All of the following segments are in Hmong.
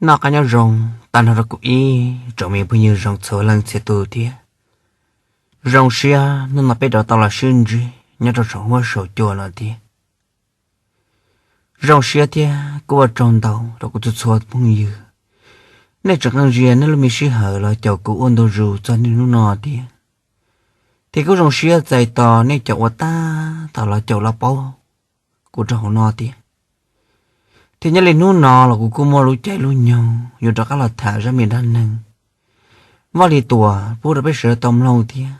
Noj qab nyob zoo, tag nrho rau kuv ib tsoom me phooj ywg zoo txhua leej txhia tus thiab. Zoo siab hnub no peb rov tau los sib ntsib nyob rau saum huab saum cua no thiab. Zoo siab thiab kuj ua tsaug ntau rau kuv txhua txhua phooj ywg, nej tseem qee zias nej lub me sij hawm los caum kuv ua ntu zus txog niaj hnub no thiab. Thiab kuj zoo siab txais tos nej cov uas tab tom los caum los paub kuv rau hauv no thiab. Thiab nyob li hnub no los kuv kuj muaj lub caij lub nyoog yuav rov qab los tham zaj me dab neeg Vaj Lis Tuam pub rau peb sawv daws tau mloog thiab.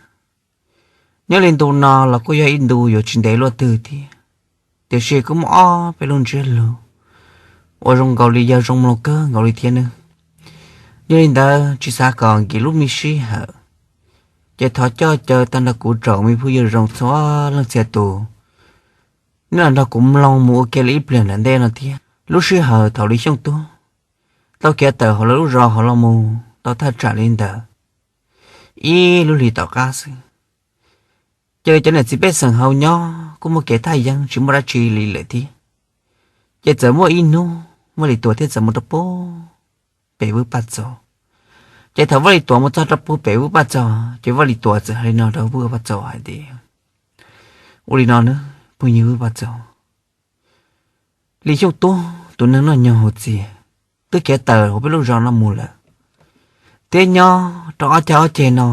Nyob li ntu no los kuj yog ib ntu yuav tsis ntev luaj twg thiab, tiam sis kuj muaj ob peb lub ntsiab lus uas zoo nkaus li yog zoo mloog kawg nkaus li thiab nawb. Yog li ntawd tsis xav kom nkim lub me sij hawm, ces thov coj caw tag nrho kuv tsoom me phooj ywg zoo txhua leej txhia tus, nej los nrog kuv mloog mus ua ke li ib pliag nram ntej no thiab. Lub sij hawm thaum Lis Xyooj Tub tau khiav tawm hauv lawv lub zos hauv los mus tau thaj tsam li ntawd ib lub hlis tom qab xwb, ces cov niam txiv pej xeem hauv nyob kuj muaj kev thaj yeeb tsis muaj dab tsi li lawm thiab. Ces txawm muaj ib hnub Vaj Lis Tuam thiaj txawm mus rau puag pem Vwj Paj Txos. Ces thaum Vaj Lis Tuam mus txog rau puag pem Vwj Paj Txos ces Vaj Lis Tuam txawm hais li no rau Vwj Paj Txos hais tias, ua li no nawb phooj ywg Vwj Paj Txos, Lis Xyooj Tub tus neeg noj nyoog hauv txias twb khiav tawm hauv peb lub zos no mus lawm, thiab nyob rau ob cag ob ceg no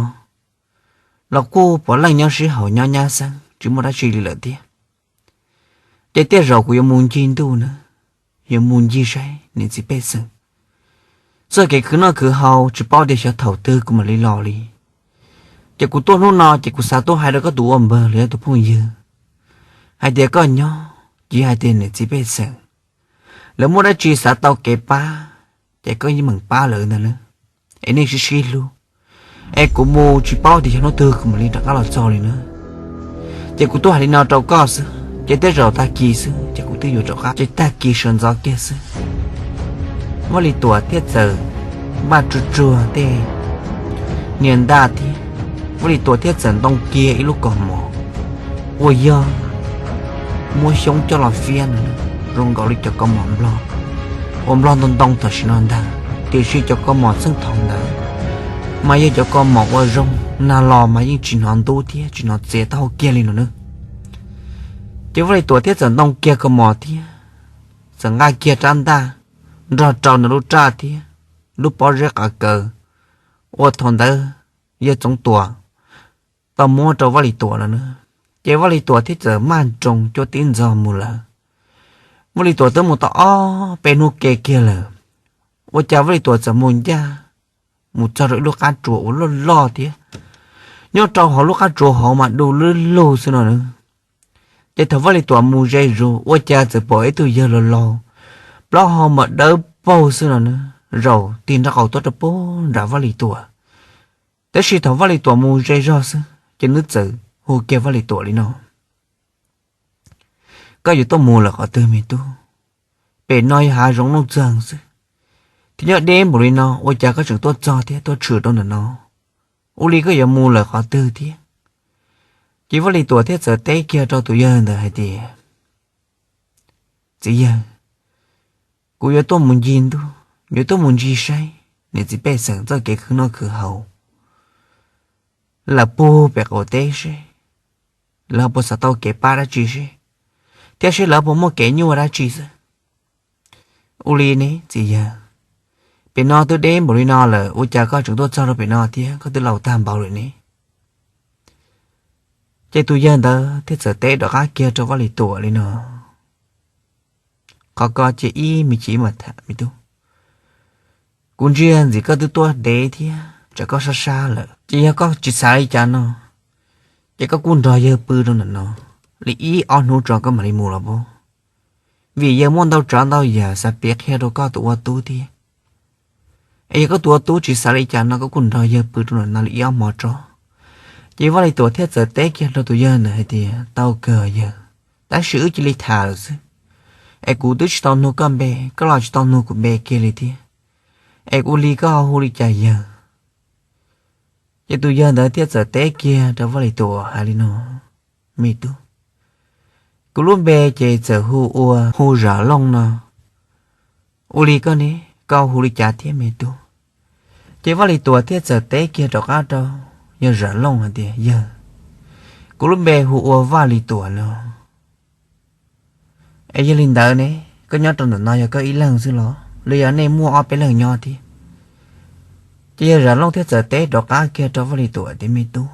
los kuj puav leej nyob sib haum nyob nyab xeeb tsis muaj dab tsi li lawm thiab. Ces tej zaum kuv yuav mus ncig ntuj na, yuav mus ncig saib niam txiv pej xeem txoj kev khwv noj khwv haus tsis paub tias xyov thaum twg kuv mam li los li. Ces kuv tuaj hnub no ces kuv xav tuaj hais rau koj tus ua npawg los yog tus phooj ywg hais tias koj nyob, ces hais tias niam txiv pej xeem lawv muaj dab tsi xav tau kev pab, ces koj yeej meem pab lawv ntag na. Es nej sib sib hlub, es kuv mus tsis paub tias yog hnub twg kuv mam li rov qab los txog li na. Ces kuv tuaj hais li no rau koj xwb, ces tej zaum tag kis xwb ces kuv twb yuav rov qab, ces tag kis sawv ntxov kiag xwb, Vaj Lis Tuam thiaj txawm npaj tsuag tsuag tej niag ntaj thiab, Vaj Lis Tuam thiaj txawm ntoo kiag ib lub kaus mom uas yog muab xyoob coj los fiab no, zoo nkaus li cov kaus mom nplog uas nplog ntoo ntoo tam sim no ntag, tiam sis cov kaus mom txheej thaum ntawd mas yog cov kaus mom uas zoo nag los mas yeej tsis hnov ntub thiab tsis hnov txias taub hau kiag li no nawb. Ces Vaj Lis Tuam thiaj txawm ntoo kiag kaus mom thiab txawm nqa kiag rab ntaj nrog rau nws lub raj thiab lub pob zeb qav kaws uas thaum ntawd yawg Txoov Tuam tau muab rau Vaj Lis Tuam no na. Ces Vaj Lis Tuam thiaj txawm maj nroos cuaj tib ntxog mus lawm. Vaj Lis Tuam twb mus tau ob peb hnub ke kiag lawm, ua cas Vaj Lis Tuam txawm mus ncaj mus txog rau ib lub qab tsuas uas loj loj thiab, nyob rau hauv lub qab tsuas hauv mas du lug lug xwb no na. Ces thaum Vaj Lis Tuam mus ze zus ua cas txawm pom ib tug yawg laus laus, plaub hau mas dawb paug xwb no na, zaum tig nraub qaum tuaj rau puag nram Vaj Lis Tuam. Tab sis thaum Vaj Lis Tuam mus ze zog xwb ces nws txawm hu kiag Vaj Lis Tuam li no: Koj yuav tuaj mus lawm qhov twg me tub? Pem no yog hav zoov nuj txeeg xwb, thiab nyob deb npaum li no ua cas koj tseem tuaj txog thiab tuaj tshwm rau ntawm no? Ua li koj yuav mus lawm qhov twg thiab? Ces Vaj Lis Tuam thiaj txawm teb kiag rau tus yawg ntawd hais tias: Txiv yawg, kuv yuav tuaj mus ncig ntuj, yuav tuaj mus ncig saib niam txiv pej xeem txoj kev khwv noj khwv haus, lawv puag pem qaum teb seb lawv puas xav tau kev pab dab tsi seb, thiab seb lawv puas muaj kev nyuaj dab tsi xwb. Ua li ne txiv yawg, pem no twb deb npaum li no lawm ua cas koj tseem tuaj txog rau pem no thiab, koj twb laus tag npaum lawm ne? Ces tus yawg ntawd thiaj txawm teb rov qab kiag rau Vaj Lis Tuam li no: Qhov ko ces ib me chim mam tham me tub. Kuv ntsia ntxim koj twb tuaj deb thiab tsam koj sab sab lawm, ces yog koj tsis xav li cas no, ces koj kuj nrog yawg pw rau ntawm no li ib ob hnub tso koj mam li mus los puas? Vim yawg muaj ntau tsav ntau yam xav piav qhia rau koj tus ua tub thiab. Es yog koj tus ua tub tsis xav li cas no koj kuj nrog yawg pw rau ntawm no li ib ob hmo tso. Ces Vaj Lis Tuam thiaj txawm teb kiag rau tus yawg ntawd hais tias: Tau kawg yawg, tab sis wb cia li tham lawm xwb, es kuv twb tsis tau nug koj npe, koj los tsis tau nug kuv npe kiag li thiab, es ua li koj ho hu li cas yawg? Ces tus yawg ntawd thiaj txawm teb kiag rau Vaj Lis Tuam hais li no: Me tub, kuv lub npe ces txawm hu ua hu Zam Looj no. Ua li koj ne, koj hu li cas thiab me tub? Ces Vaj Lis Tuam thiaj txawm teb kiag rov qab rau yawg Zam Looj hais tias, Yawg, kuv lub npe hu ua Vaj Lis Tuam no. Es yog li ntawd ne, koj nyob rau ntawm no yog koj ib leeg xwb los los yog nej muaj ob peb leeg nyob thiab? Ces yawg Zam Looj thiaj txawm teb rov qab kiag rau Vaj Lis Tuam tias, Me tub,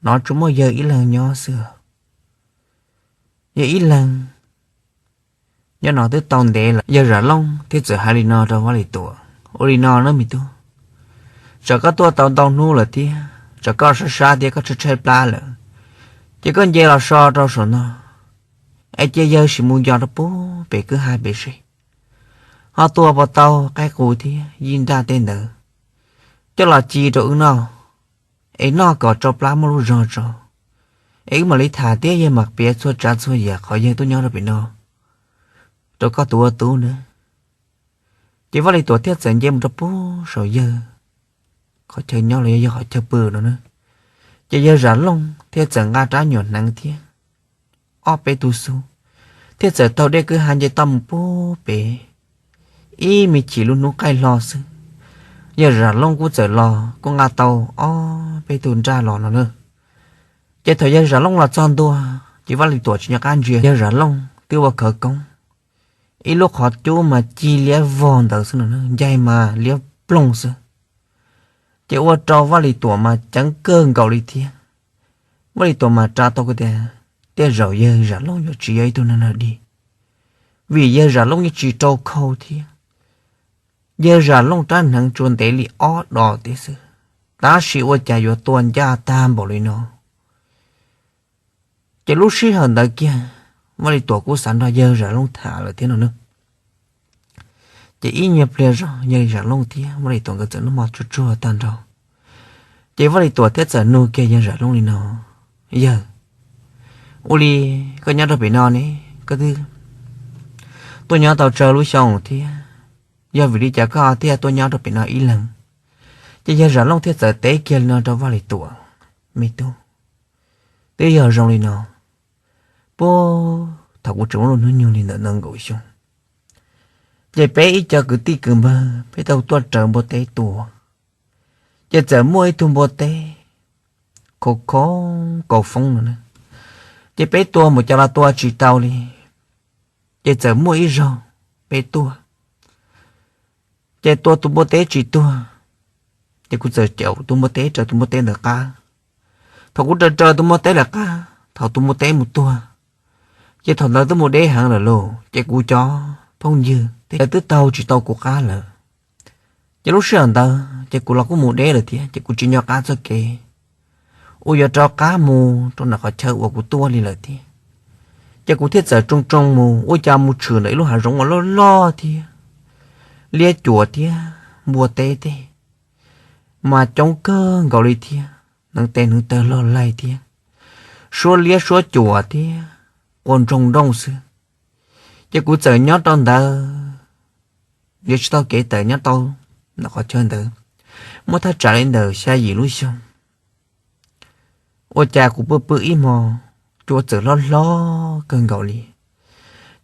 no tsuas muaj yawg ib leeg nyob xwb. Yawg ib leeg nyob no twb tau ntev lawm. Yawg Zam Looj thiaj txawm hais li no rau Vaj Lis Tuam, Ua li no na me tub, tsam koj tuaj tau ntau hnub lawm thiab tsam koj sab sab thiab koj tshaib tshaib plab lawm, ces koj nce los so rau saum no, es cia yawg sim mus yos rau pem kwj ha pem seb ho tua puas tau qaib qus thiab yij nraj tej ntawd coj los ci rau wb noj, es noj kom tsau plab muaj lub zog tso, es wb mam li tham thiab yawg mam piav txhua tsav txhua yam qhov yawg tuaj nyob rau pem no rau koj tus ua tub na. Ces Vaj Lis Tuam thiaj txawm nce mus rau pem saum yawg qhov chaw nyob los yog yawg qhov chaw pw no na. Ces yawg Zam Looj thiaj txawm nqa rab nyuam hneev thiab ob peb tug xub, thiaj txawm taug dej kwj ha nce toj mus pem. Ib me chim lub hnub qaij hlo xwb, yawg Zam Looj kuj txawm los kuj nqa tau ob peb tug nraj los no na. Ces thaum yawg Zam Looj los txog ntua, ces Vaj Lis Tuam tsis nco qab ntsia yawg Zam Looj twb ua khawv koob, ib lub qhov cub mas ci liab vog ntawd xwb no, ncaig mas liab ploog xwb. Ces ua rau Vaj Lis Tuam mas ceeb kawg nkaus li thiab. Vaj Lis Tuam mas rau tau kuv tias, tej zaum yawg Zam Looj yuav tsis yog ib tug neeg dig, vim yawg Zam Looj yeej tsis rau khau thiab. Yawg Zam Looj rab hneev tsuas ntev li ob dos tib xwb, tab sis ua cas yuav tua ncaj tag npaum li no? Ces lub sij hawm ntawd kiag, Vaj Lis Tuam kuj xav nrog yawg Zam Looj tham lawm thiab no na. Ces ib nyuag pliag zog yawg Zam Looj thiab Vaj Lis Tuam nkawd txawm noj mov tsuag tsuag tag nrho. Ces Vaj Lis Tuam thiaj txawm nug kiag yawg Zam Looj li no, Yawg, ua li koj nyob rau pem no ne, koj twb tuaj nyob tau tsawg lub xyoo thiab, yog vim li cas koj thiaj tuaj nyob rau pem no ib leeg? Ces yawg Zam Looj thiaj txawm teb kiag li no rau Vaj Lis Tuam, Me tub, twb yog zoo li no, puag thaum kuv tseem muaj lub hnub nyoog li ntawm nees nkaum xyoo, ces peb ib co kwv tij kwv npawg peb tau tuaj raws npua teb tua, ces txawm muaj ib tug npua teb khov khov kaus foob no na, ces peb tua mus cas los tua tsis tau li. Ces txawm muaj ib zaug peb tuaj, ces tua tus npua teb tsis tuag, ces kuv txawm caum tus npua teb raws tus npua teb ntawd qab. Thaum kuv raws raws tus npua teb lawv qab, thaum tus npua teb mus tuag, ces thaum ntawd twb mus deb heev lawm lauj, ces kuv cov phooj ywg tej lawv twb taug tsis tau kuv qab lawm. Ces lub sij hawm ntawd ces kuv los kuj mus deb lawm thiab, ces kuv tsis nco qab txoj kev uas yuav rov qab mus rau ntawm qhov chaw uas kuv tuaj li lawm thiab. Ces kuv thiaj txawm tsoo tsoo mus, ua cas mus tshwm ntawm ib lub hav zoov uas loj loj thiab, liab cuam thiab npua teb tej mas coob kawg nkaus li thiab, neev tes neev taw log laig thiab, suab liab suab cuam thiab, quas nroo nrooj xwb. Ces kuv txawm nyob rau ntawd, yuav tsis tau kev tawm nyob tau ntawm qhov chaw ntawd muaj thaj tsam li ntawm xya yim lub xyoo. Ua cas kuv pw pw ib hmo, cua txawm hlob hlob kawg nkaus li.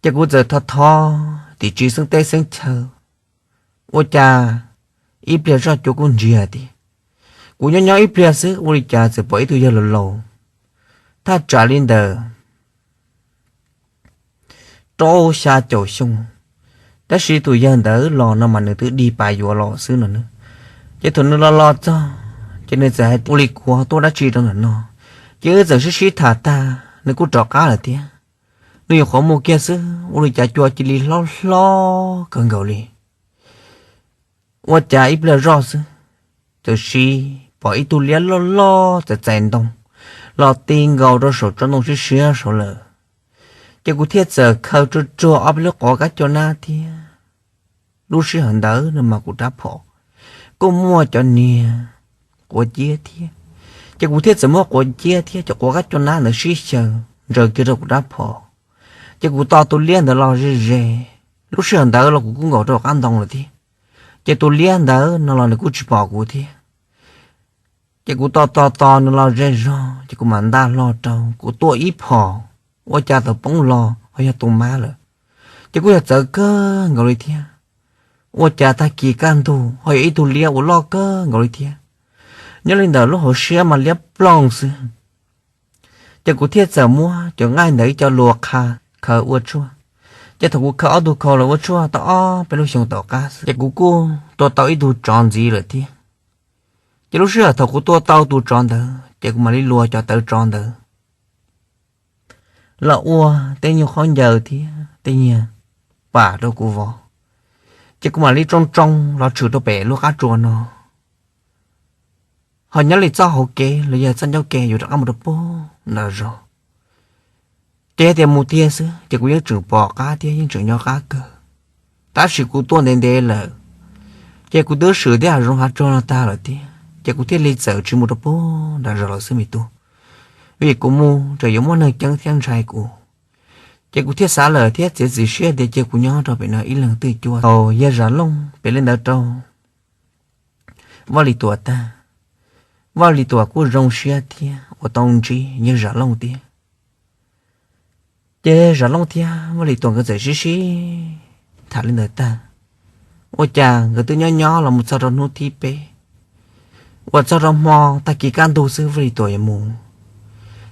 Ces kuv txawm thov thov tim tsis xeeb teb xeeb chaw, ua cas ib pliag zoj cua kuj ntsiag tiag. Kuv nyob nyob ib pliag xwb ua li cas txawm pom ib tug yawg laus laus, thaj tsam li ntawm rau xya caum xyoo, tab sis tus yawg ntawd los no mas nws twb dig pas yuav los xwb no na. Ces thaum nws los los txog, ces nws txawm hais ua li kuv tuaj dab tsi rau ntawm no. Ces wb txawm sib sib tham tag nws kuj rov qab lawm thiab. Nws nyuam qhuav mus kiag xwb ua li cas cua cia li hlob hlob kawg nkaus li. Ua cas ib pliag zoj xwb, txawm sis pom ib tug liab loj loj txais txais ntoo los ti nkaus rau saum tsob ntoo siab siab saud lawm. Ces kuv thiaj txawm khaws tsuag tsuag ob peb lub quav kab coj nab thiab. Lub sij hawm ntawd no mas kuv rab phom kuj muaj cov niag quav ciab thiab. Ces kuv thiaj txawm muab quav ciab thiab cov quav kab coj nab ntawd sib xyaw ntsaws kiag rau kuv rab phom. Ces kuv tos tus liab ntawd los ze ze. Lub sij hawm ntawd los kuv kuj nkaum rau qab ntoo lawm thiab. Ces tus liab ntawd no los nws kuj tsis pom kuv thiab. Ces kuv tos tos tos nws los ze zog ces kuv mam ntaj hlo rau kuv tua ib phom, ua cas thaum poob los ho yog tus mab lawm. Ces kuj yog txawv kawg nkaus li thiab. Ua cas tag kis kaj ntug ho yog ib tug liab uas loj kawg nkaus li thiab. Nyob li ntawm lub hauv siab mas liab ploog xwb. Ces kuv thiaj txawm muab cov nqaij ntawd ib co lua qha khaws ua tshuaj. Ces thaum kuv khaws ob tug khau los ua tshuaj tau ob peb lub xyoo tom qab xwb ces kuv kuj tua tau ib tug tsov ntxiv lawm thiab. Ces lub sij hawm thaum kuv tua tau tus tsov ntawd ces kuv mam li lua cov tawv tsov ntawd los ua tej nyuag khaub ncaws thiab tej nyiag pam rau kuv vov. Ces kuv mam li tsoo tsoo los tshwm rau pem lub qab tsua no. Ho nyob li txoj hauv kev los yog txoj ncauj ke yuav rov qab mus rau pem nram zos, ces yog tias mus tiag xwb ces kuv yeej tseem pom qab thiab yeej tseem nyob qab kawg. Tab sis kuv tuaj ntev ntev lawm, ces kuv twb swm tej hav zoov hav tsuag no tag lawm thiab ces kuv thiaj li txawm tsis mus rau pem nram zos lawm xwb me tub. Vim kuv mus tseem yuav muaj neeg ceeb thiab ntshai kuv. Ces kuv thiaj xav lawm thiab txiav txim siab tias cia kuv nyob rau pem no ib leeg twj cuab. Thaum yawg Zam Looj piav li ntawd rau Vaj Lis Tuam tag, Vaj Lis Tuam kuj zoo siab thiab uas tau ntsib yawg Zam Looj thiab. Ces Zam Looj thiab Vaj Lis Tuam nkawd txawm sib sib tham li ntawd tag, ua cas nkawd twb nyob nyob los mus txog rau hnub thib peb uas txog rau hmo tag kis kaj ntug xwb Vaj Lis Tuam yuav mus.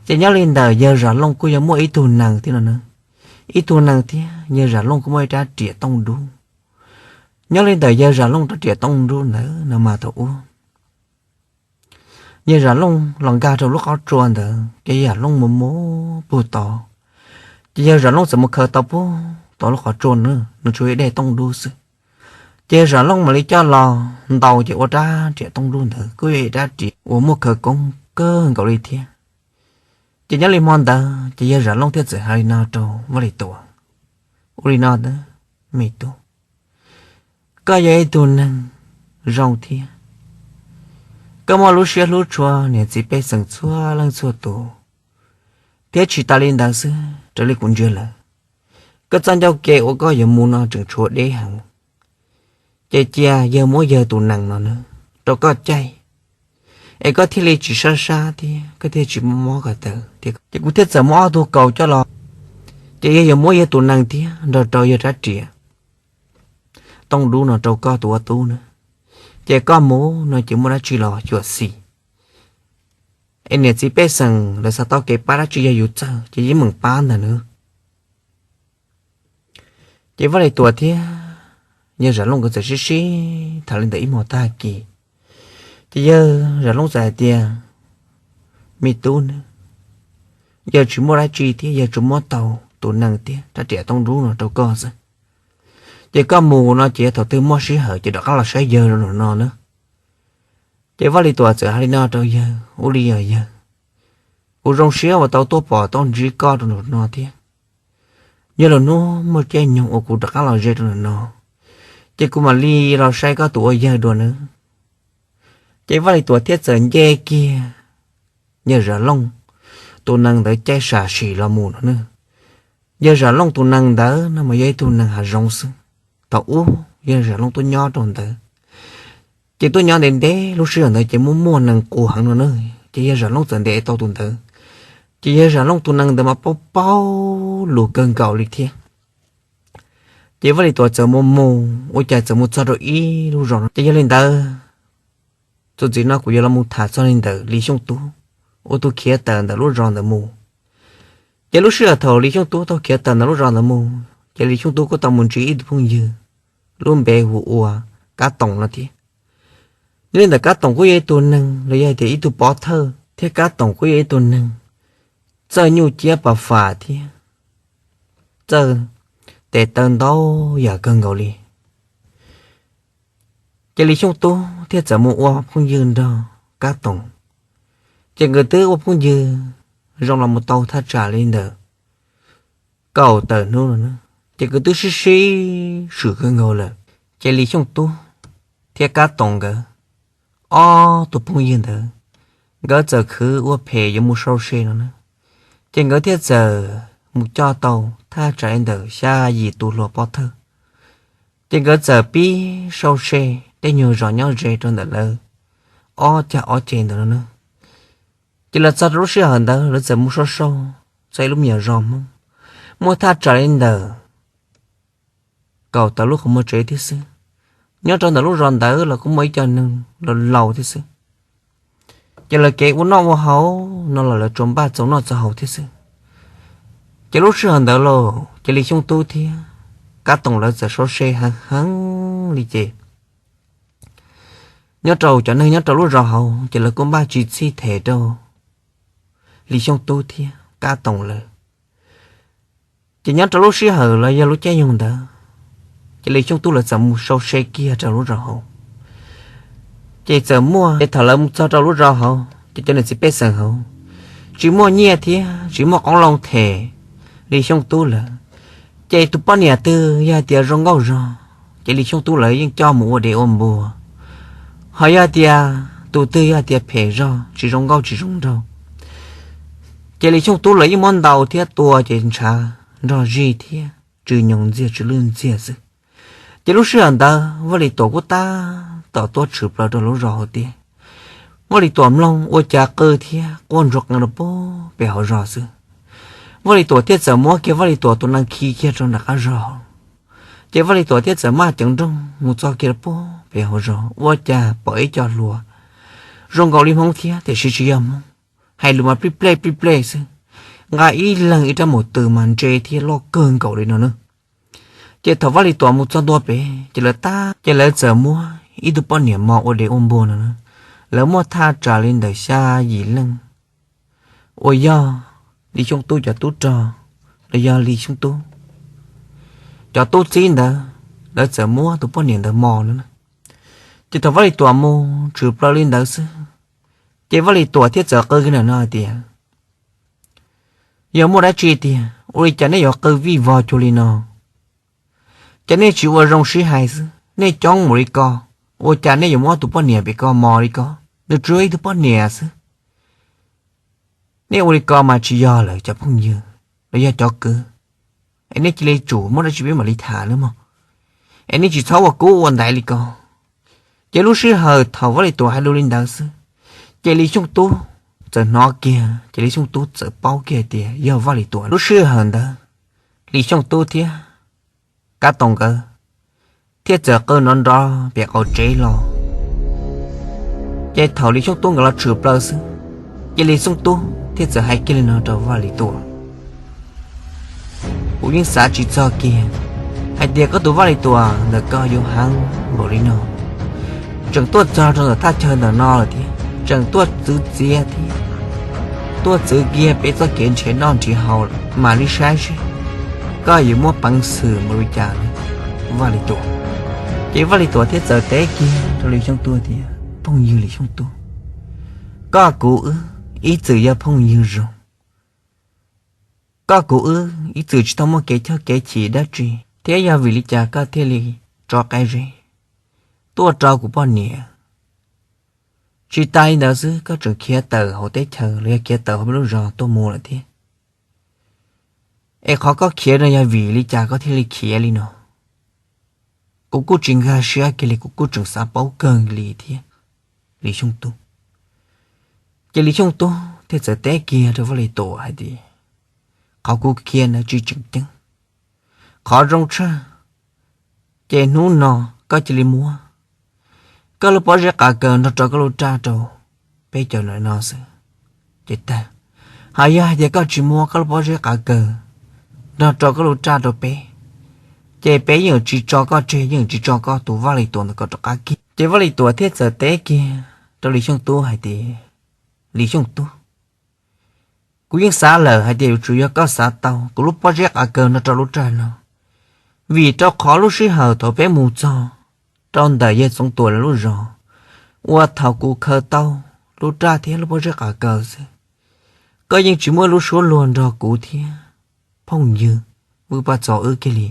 Ces nyob li ntawm yawg Zam Looj kuj yuav muaj ib tug nees thiab no na, ib tug nees thiab yawg Zam Looj kuj muaj ib rab riam tooj dub. Nyob li ntawm yawg Zam Looj rab riam tooj dub ntawd no mas thaum ub yawg Zam Looj los nkag rau lub qhov tsua ntawd ces yawg Zam Looj mus mus pug tod, ces yawg Zam Looj txawm mus khaws tau pug tod lub qhov tsua na, nws tsuas yog dej tooj dub xwb. Ces yawg Zam Looj mam li coj los ntaus ces ua rab riam tooj dub ntawd kuj yog ib rab riam uas muaj khawv koob kawg nkaus li thiab. Ces nyob li hmo ntawd ces yawg Zam Looj thiaj txawm hais li no rau Vaj Lis Tuam, ua li no, me tub, koj yog ib tug neeg zoo thiab, koj muaj lub siab hlub tshua niam txiv pej xeem txhua leej txhua tus, thiab tsis tas li ntawd xwb raws li kuv ntsia lawm, koj txoj ncauj ke uas koj yuav mus no tseem tshuav deb heev. Ces cia yawg muab yawg tus nees no na rau koj caij, es koj thiaj li tsis sab sab thiab koj thiaj tsis mob mob ko taw thiab. Ces kuv thiaj txawm muab ob tug kaus coj los, ces yawg yuav muab yawg tus nees thiab nrog rau yawg rab riam tooj dub no rau koj tus ua tub na. Ces koj mus no ces muaj dab tsi los xyuam xim, es niam txiv pej xeem lawv xav tau kev pab dab tsi yog yus txawj ces yeej meem pab ntag na. Ces Vaj Lis Tuam thiab yawg Zam Looj nkawd txawm sib sib tham li ntawd ib hmos tag kis, ces yawg Zam Looj txawm hais tias, me tub na, yawg tsis muaj dab tsi thiab yawg tsuas muab tau tus nees thiab rab riam tooj dub no rau koj xwb. Ces koj mus no ces yog thaum twg muaj sij hawm ces rov qab los saib yawg rau nram no na. Ces Vaj Lis Tuam txawm hais li no rau yawg, ua li os yawg, kuv zoo siab uas tau tuaj pom tau ntsib koj rau nram no thiab. Yog lwm hnub muaj caij nyoog uas kuv rov qab los ze rau nram no, ces kuv mam li los saib koj tus ua yawg dua nawb. Ces Vaj Lis Tuam thiaj txawm nce kiag yawg Zam Looj tus nees ntawd caij sam sim los mus no na. Yawg Zam Looj tus nees ntawd no mas yog ib tug nees hav zoov xwb. Thaum ub yawg Zam Looj tuaj nyob rau ntawd, ces tuaj nyob ntev ntev lub sij hawm ntawd ces muaj muaj nees quas heev no na, ces yawg Zam Looj txawm ntes tau tus ntawd. Ces yawg Zam Looj tus nees ntawd mas paub paub lus kawg nkaus li thiab. Ces Vaj Lis Tuam txawm mus mus ua cas txawm mus txog rau ib lub zos no. Ces yog li ntawd, txuas ntxiv no kuv yuav los mus tham txog li ntawm Lis Xyooj Tub ua tus khiav tawm ntawm lub zos ntawd mus. Ces lub sij hawm thaum Lis Xyooj Tub tau khiav tawm ntawm lub zos ntawd mus, ces Lis Xyooj Tub kuj tau mus ntsib ib tug phooj ywg lub npe hu ua Kab Toom no thiab. Nyob li ntawm Kab Toom kuj yog ib tug neeg los yog hais tias ib tug pov thawj, thiab Kab Toom kuj yog ib tug neeg txawj nyuj ciab pas fam thiab txawj tes taw ntau yam kawg nkaus li. Ces Lis Xyooj Tub thiaj txawm mus ua phooj ywg nrog Kab Toom. Ces nkawd twb ua phooj ywg zoo los mus tau thaj tsam li ntawm kaum tawm hnub no na, ces nkawd twb sib sib swm kawg nkaus lawm. Ces Lis Xyooj Tub thiab Kab Toom nkawd ob tug phooj ywg ntawd, nkawd txawm khwv ua phem yuav mus sau se no na. Ces nkawd thiaj txawm mus coj tau thaj tsam li ntawm xya yim tus hluas pov thawj. Ces nkawd txawm pib sau se tej nyuag zos nyob ze rau ntawm lawv ob cag ob ceg ntawd no na. Ces los txog rau lub sij hawm ntawd lawv txawm mus sau sau txog ib lub me nyuam zos Hmoob muaj thaj tsam li ntawm kaum tawm lub qhov muag tsev thiab xwb. Nyob rau ntawm lub zos ntawd los kuj muaj ib co neeg laus laus thiab xwb. Ces lawv kev ua noj ua haus no los lawv tsuas npaj txaus noj txaus haus thiab xwb. Ces lub sij hawm ntawd los ces Lis Xyooj Tub thiab Kab Toom lawv txawm sau se heev heev li ces nyob rau cov neeg nyob rau lub zos hauv ces lawv kuj npaj tsis txhij them rau Lis Xyooj Tub thiab Kab Toom lawv. Ces nyob rau lub sij hawm los yog lub caij nyoog ntawd, ces Lis Xyooj Tub lawv txawm mus sau se kiag rau lub zos hauv. Ces txawm muaj, ces thaum lawv mus txog rau lub zos hauv ces cov niam txiv pej xeem hauv tsis muaj nyiaj thiab tsis muaj qoob loo them Lis Xyooj Tub lawv. Ces tus poj niam twg yog tias zoo nkauj zog ces Lis Xyooj Tub lawv yeej coj mus ua dev ua npua. Ho yog tias tus twg yog tias phem zog tsis zoo nkauj tsis zoo nraug, ces Lis Xyooj Tub lawv yeej muab ntaus thiab tua ces ntshav nrog zig thiab tsw nyoos ntxiag tsw lwj ntxiag xwb. Ces lub sij hawm ntawd Vaj Lis Tuam kuj tab tom tuaj tshwm plaws rau lub zos hauv tiag. Vaj Lis Tuam mloog ua cas qw thiab quaj ntsuag qees rau pem hauv zos xwb. Vaj Lis Tuam thiaj txawm muab kiag Vaj Lis Tuam tus nees khi kiag rau nram qab zos. Ces Vaj Lis Tuam thiaj txawm maj ceev nrooj mus txog kiag rau pem hauv zos ua cas pom ib co hluas zoo nkaus li Hmoob thiab tiam sis tsis yog Hmoob, hais lus mas plij plej plij plej xwb, nqa ib leeg ib rab maum tw mas ntse thiab loj kawg nkaus li no na. Ces thaum Vaj Lis Tuam mus txog ntua pem ces lawv tab, ces lawv txawm muab ib tug poj niam mos ua dev ua npua no na. Lawv muaj thaj tsam li ntawm xya yim leej uas yog Lis Xyooj Tub cov tub rog, los yog Lis Xyooj Tub cov tub txib ntawd, lawv txawm muab tus poj niam ntawd mos no na. Ces thaum Vaj Lis Tuam mus tshwm plaws li ntawd xwb, ces Vaj Lis Tuam thiaj txawm qw kiag ntawm no hais tias, yog muaj dab tsi tiag ua li cas nej yuav qw vij vog cuag li no? Ces nej tsis ua zoo sib hais xwb, nej coob mus li ko, ua cas nej yuav muab tus poj niam pem ko mos li ko? Nws tsuas yog ib tug poj niam xwb. Nej ua li ko mas tsis yog lawv cov phooj ywg los yog cov kwv, es nej cia li tsum muaj dab tsi peb mam li tham nawb mog, es nej tsis txhob ua kub ua ntaiv li ko. Ces lub sij hawm thaum Vaj Lis Tuam hais lus li ntawd xwb, ces Lis Xyooj Tub txawm hnov kiag, ces Lis Xyooj Tub txawm paub kiag tias yog Vaj Lis Tuam. Lub sij hawm ntawd Lis Xyooj Tub thiab Kab Toom nkawd thiaj txawm qw nrov nrov pem qaum tsev los. Ces thaum Lis Xyooj Tub nkawd los tshwm plaws xwb, ces Lis Xyooj Tub thiaj txawm hais kiag li no rau Vaj Lis Tuam, kuv yeej xav tsis txog kiag hais tias koj tus Vaj Lis Tuam ntawm koj yuav heev npaum li no, tseem tuaj txog rau ntawm thaj chaw ntawm no lawm thiab tseem tuaj txwv txiav thiab tuaj txwv kiag peb txoj kev nrhiav noj nrhiav haus lawm. Mam li saib seb koj yuav muaj peev xwm npaum li cas, Vaj Lis Tuam. Ces Vaj Lis Tuam thiaj txawm teb kiag rau Lis Xyooj Tub tias, phooj ywg Lis Xyooj Tub, koj kuv wb ib txwm yog phooj ywg zoo. Koj kuv wb ib txwm tsis tau muaj kev choj kev chim dab tsi, thiab yog vim li cas koj thiaj li tso qab zeb tuaj rau kuv poj niam? Tsis tas li ntawd xwb, koj tseem khiav tawm hauv teb chaws los yog khiav tawm hauv peb lub zos tuaj mus lawm thiab. Es qhov koj khiav no yog vim li cas koj thiaj li khiav li no? Kuv kuj tsis nkag siab kiag li, kuv kuj tseem xav paub kawg li thiab, Lis Xyooj Tub. Ces Lis Xyooj Tub thiaj txawm teb kiag rau Vaj Lis Tuam hais tias, qhov kuv khiav ntawd tsis tseem ceeb. Qhov zoo tshaj, ces hnub no koj cia li muab koj lub pob zeb qav kaws nrog rau koj lub raj rau peb cov ntawm no xwb ces tag. Ho yog hais tias koj tsis muab koj lub pob zeb qav kaws nrog rau koj lub raj rau peb, ces peb yeej tsis tso koj tseg, yeej tsis tso koj tus Vaj Lis Tuam ntawm ko rov qab kiag. Ces Vaj Lis Tuam thiaj txawm teb kiag rau Lis Xyooj Tub hais tias, Lis Xyooj Tub, kuv yeej xav lawm hais tias yuav tsum yog koj xav tau kuv lub pob zeb qav kaws nrog rau lub raj no, vim rau qhov lub sij hawm thaum peb mus txog rau ntawm yawg Txoov Tuam lawv lub zos, uas thaum kuv khaws tau lub raj thiab lub pob zeb qav kaws xwb, koj yeej tsis muaj ib lub suab luag nrog kuv thiab phooj ywg Vwj Paj Txos wb kiag li.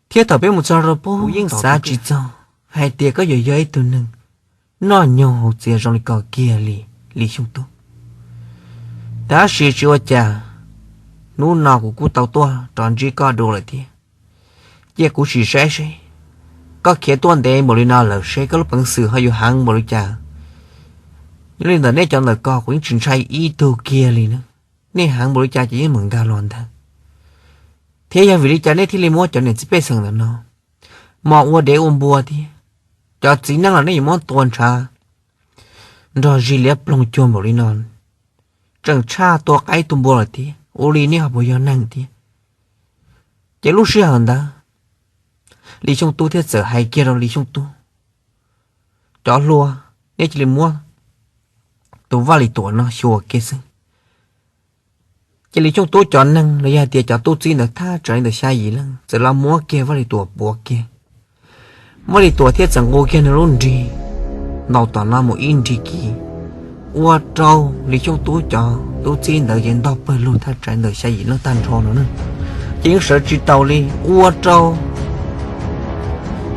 Thiab thaum peb mus txog rau pem, kuv yeej xav tsis txog hais tias koj yuav yog ib tug neeg noj nyoog haus txias zoo li ko kiag li, Lis Xyooj Tub. Tab sis tsis ua cas, hnub no kuv kuj tau tuaj rov ntsib koj dua lawm thiab. Cia kuv sim saib seb koj khiav tuaj ntev npaum li no lawm seb koj lub peev xwm ho yuav heev npaum li cas. Yog li ntawm nej cov ntawm ko kuv yeej tsis ntshai ib tug kiag li na. Nej heev npaum li cas ces yeej meem nkag los ntag. Thiab yog vim li cas nej thiaj li muab cov niam txiv pej xeem ntawm no mos ua dev ua npua thiab Cov txiv neej los nej yuav muab tua ntshav nrog zis liab ploog cuag npaum li no, tseem tshaj tua qaib tua npua lawm thiab, ua li nej ho puas yog neeg thiab? Ces lub sij hawm ntawd Lis Xyooj Tub thiaj txawm hais kiag rau Lis Xyooj Tub cov hluas, neb cia li muab tus Vaj Lis Tuam no xyuas kiag xwb. Ces Lis Xyooj Tub cov neeg los yog hais tias cov tub txib ntawd thaj tsam li ntawm xya yim leej txawm los muab kiag Vaj Lis Tuam puav kiag. Vaj Lis Tuam thiaj txawm nqus kiag nws lub nrig ntaus tom no mus ib nrig kiv, ua rau Lis Xyooj Tub cov tub txib ntawd ces ntog pawg lug thaj tsam li ntawm xya yim leej tag nrho no na. Ces yeej sawv tsis taus li, ua rau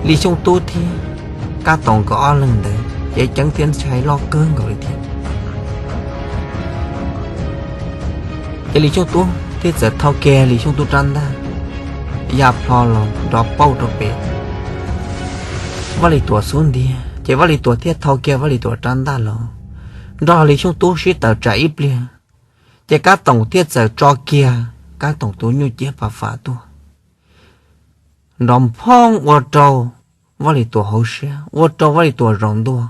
Lis Xyooj Tub thiab Kab Toom nkawd ob leeg ntawd ces ceeb thiab ntshai loj kawg nkaus li thiab. Ces Lis Xyooj Tub thiaj txawm thau kiag Lis Xyooj Tub rab ntaj ya plho los nrov pauj rau pem Vaj Lis Tuam xub ntiag, ces Vaj Lis Tuam thiaj thau kiag Vaj Lis Tuam rab ntaj los nrog Lis Xyooj Tub sib tawm tsam ib pliag. Ces Kab Toom thiaj txawm tso kiag Kab Toom tus nyuj ciab pas fam tuaj nrov nphoob ua rau Vaj Lis Tuam hauv siab, ua rau Vaj Lis Tuam zaum ntua.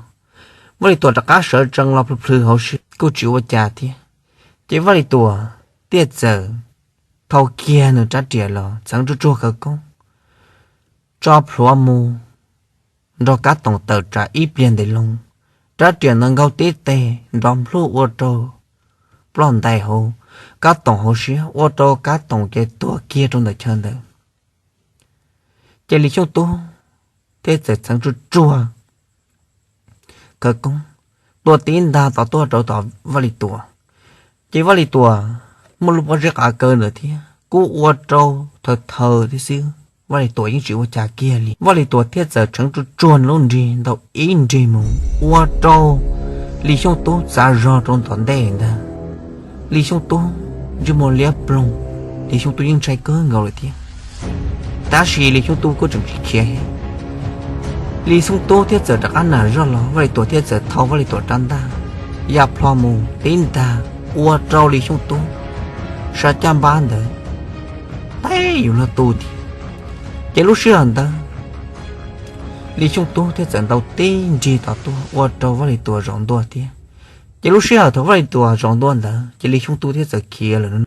Vaj Lis Tuam rov qab sawv tsees los plhws plhws hauv siab kuj tsis ua cas thiab. Ces Vaj Lis Tuam thiaj txawm thau kiag nws rab riam los txheev tsuj tsuag khawv koob tso plhuav mus nrog Kab Toom tawm tsam ib pliag ntev loo. Rab riam ntawd nkaug tib teg nrov nplhuj ua rau ploj ntais hauv Kab Toom hauv siab, ua rau Kab Toom ces tuag kiag rau ntawm chaw ntawd. Ces Lis Xyooj Tub thiaj txawm txheev tsuj tsuag khawv koob tua tib ntag tom tuaj rau tom Vaj Lis Tuam. Ces Vaj Lis Tuam muaj lub pob zeb qav kaw ntawd thiab kuj ua rau thaws thaws tib xwb, Vaj Lis Tuam yeej tsis ua cas kiag li. Vaj Lis Tuam thiaj txawm txheev tsuj tsuag lub nrig ntaus ib nrig mus ua rau Lis Xyooj Tub txav zog rau tom ntej ntag. Lis Xyooj Tub ntsej muag liab ploog, Lis Xyooj Tub yeej ntshai kawg nkaus lawm thiab. Tab sis Lis Xyooj Tub kuj tseem tsis khiav. Lis Xyooj Tub thiaj txawm rov qab nam zoj los, Vaj Lis Tuam thiaj txawm thau Vaj Lis Tuam rab ntaj ya plho mus tib ntag ua rau Lis Xyooj Tub sab caj npab ntawd teb yuav luag tu thiab. Ces lub sij hawm ntawd Lis Xyooj Tub thiaj txawm ntaus tib nrig tom tuaj ua rau Vaj Lis Tuam zaum ntua thiab. Ces lub sij hawm thaum Vaj Lis Tuam zaum ntua ntawd ces Lis Xyooj Tub thiaj txawm khiav lawm.